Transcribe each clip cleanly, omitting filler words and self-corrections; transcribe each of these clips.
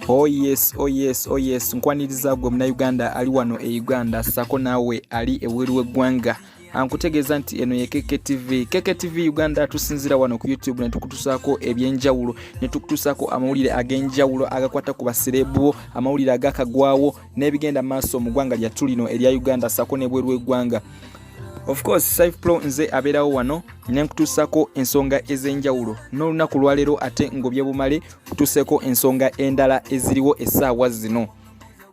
Oh yes, oh yes, oh yes. Nkwaniriza gwe munauganda ali wano e Uganda sako naawe ali ebweru w'eggwanga. Nkutegeeza nti eno ye KKTV. KKTV Uganda tusinziira wano ku YouTube ne tukutusaako ebyenjawulo, ne tukutusaako amawulire ag'enjawulo agakwata ku baserebu, amawulire agakagwawo n'ebigenda maaso mu ggwanga lyattu lino erya Uganda sako n'ebweru w'eggwanga. Of course, Saif Pro nze abeerawo wano ne nkutuusaako ensonga ez'enjawulo. N'olunaku lwaleero ate ngobye bumale kutuuseeko ensonga endala eziriwo essaawa zino.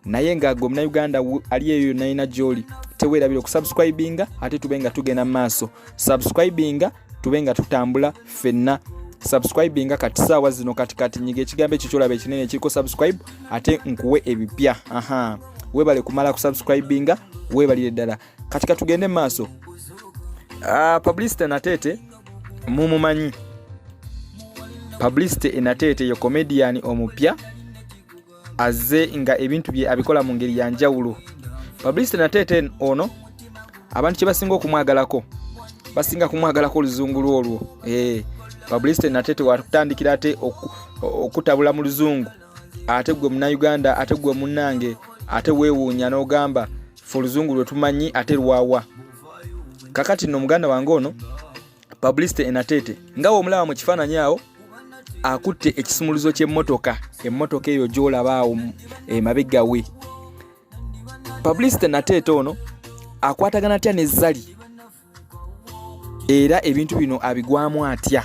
Naye nga gwe munauganda ali eyo yonna yina gy'oli, teweerabira okusubscribinga ate tube nga tugenda mu maaso. Subscribinga tube nga tutambula ffenna. Subscribinga kati saawa zino kati kati nyiga ekigambo ekyo kyolaba ekinene ekiriko subscribe ate nkuwe ebipya. Aha, weebale kumala kusubscribinga, weebalire ddala. Kati katugende mu maaso. Publicity Nateete mumumanyi. Publicity Nateete ye comedian omupya azze nga ebintu bye abikola mu ngeri ya njawulo. Publicity Nateete ono abantu kye basinga okumwagalako, basinga kumwagalako oluzungu lwolwo. Publicity Nateete watutandikira ate okutabula mu luzungu, ate gwe munauganda, ate gwe munnange, ate weewuunya n'ogamba fe oluzungu lwe tumanyi ate lwawa. Kakati nno muganda wange ono Publicity Nateete nga womulaba mu kifaananyi awo akutte ekisumuluzo ky'emmotoka, emmotoka eyo gy'olaba awo emabega we. Publicity Nateete ono akwatagana atya ne Zari, era ebintu bino abigwamu atya?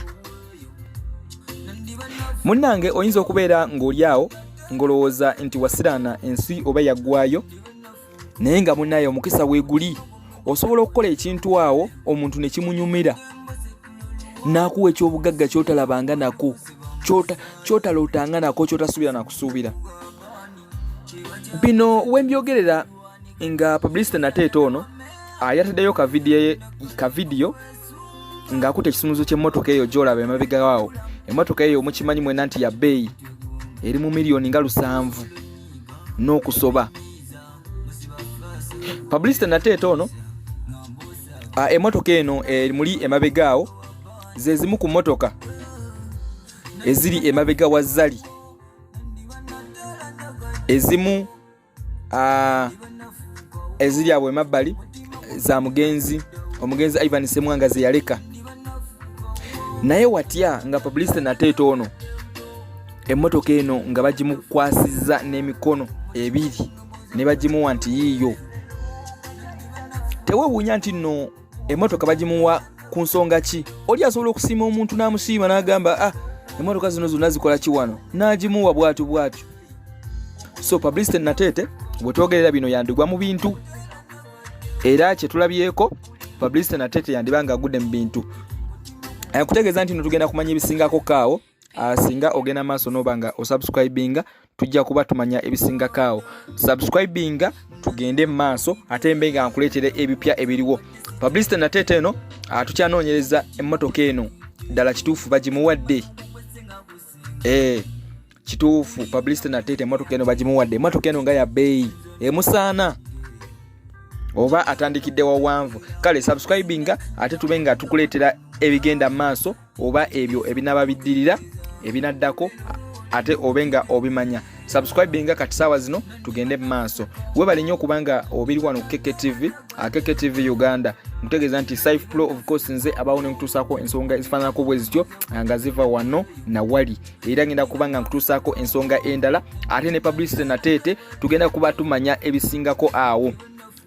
Munnange oyinza okubeera ng'oli awo ng'olowooza nti wasiraana ensi oba yaggwayo, naye nga munnaye omukisa weeguli. Osobola okukola ekintu awo omuntu ne kimunyumira n'akuwa ekyobugagga ky'otalabanga nako, ky'otalootanga nako, ky'otasuubira nakusuubira. Bino wembyogerera nga Publicity Nateete ono yataddeyo ka vidiyo ng'akutte ekisumuluzo ky'emmotoka eyo gy'olaba emabega waawo. Emmotoka eyo mukimanyi mwena nti ya bbeeyi, eri mu miliyoni nga 7 n'okusoba. Publicity Nateete ono emmotoka eno muli emabega awo ze zimu ku mmotoka eziri emabega wa Zari, ezimu eziri awo emabbali za mugenzi omugenzi Ivan Ssemwanga ze yaleka. Naye watya nga Publicity Nateete ono emmotoka eno nga bagimukwasizza n'emikono ebiri ne bagimuwa nti yiiyo? Tewewuunya nti nno emmotoka bagimuwa ku nsonga ki? Oli asobola okusiima omuntu n'amusiima n'agamba, ah, emmotoka zino zonna zikola ki wano, n'agimuwa bwatyo bwatyo. So Publicity Nateete bwe twogerera bino yandigwa mu bintu, era kye tulabyeko Publicity Nateete yandiba nga agudde mu bintu. Kutegeeza nti no tugenda kumanya ebisingako kaawo. Singa ogenda maaso noba nga osubscribinga, tujja kuba tumanya ebisingako awo. Subscribinga tugende mu maaso ate mbe nga nkuleetera ebipya ebiriwo. Publicity Nateete eno tukyanoonyereza emmotoka eno ddala kituufu bagimuwadde? Kituufu Publicity Nateete emmotoka eno bagimuwadde? Emmotoka eno nga ya bbeeyi, emusaana oba atandikidde wawanvu? Kale subscribinga ate tube nga tukuleetera ebigenda mu maaso oba ebyo ebinaba biddirira ebinaddako ate obe nga obimanya. Subscribinga kati saawa zino tugende mu maaso. Webale nnyo okubanga obiri wano ku KKTV, KKTV Uganda. Nkutegeeza nti Saif Pro of course nze abawo ne nkutuusaako ensonga ezifaananako bwe zityo nga ziva wano nawali, era ngenda kuba nga nkutuusaako ensonga endala ate ne Publicity Nateete tugenda kuba tumanya ebisingako awo.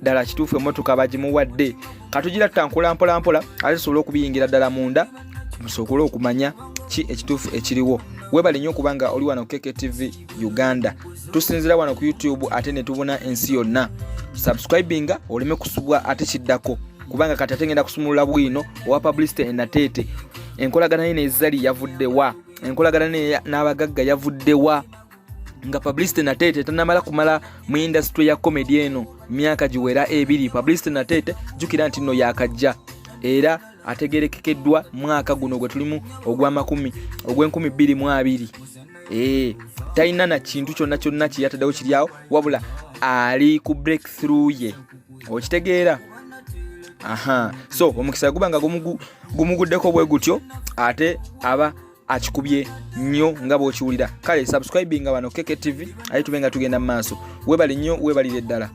Ddala kituufu emmotoka bagimuwadde? Katugira tutankula mpola mpola ate tusobole okubiyingira ddala munda, musobole okumanya ki ekituufu ekiriwo. Webale nnyo okuba nga oli wano KKTV Uganda. Tusinzira wano ku YouTube ate ne tubona ensi yonna. Subscribinga oleme kusubwa ate kiddako, kubanga kati ate ngenda kusumulula bwino owa Publicity Nateete. Enkolagana ye ne Zari yavudde wa? Enkolagana n'abagagga yavudde wa? Nga Publicity Nateete tanamala kumala mu industry ya comedy eno myaka giwera 2. Publicity Nateete jjukira nti nno yakajja era ategerekekeddwa mwaka guno gwe tulimu ogw'amakumi ogw'enkumi bbiri mu abiri. Talina na kintu kyonna kyonna kye yataddewo kiri awo, wabula ali ku breakthrough ye, okitegeera? Aha, so omukisa guba nga gumuguddeko bwe gutyo ate aba Akikubye nnyo nga bw'okiwulira. Kale subscribinga wano KKTV, aye tube nga tugenda mu maaso. Weebale nnyo, weebalire ddala.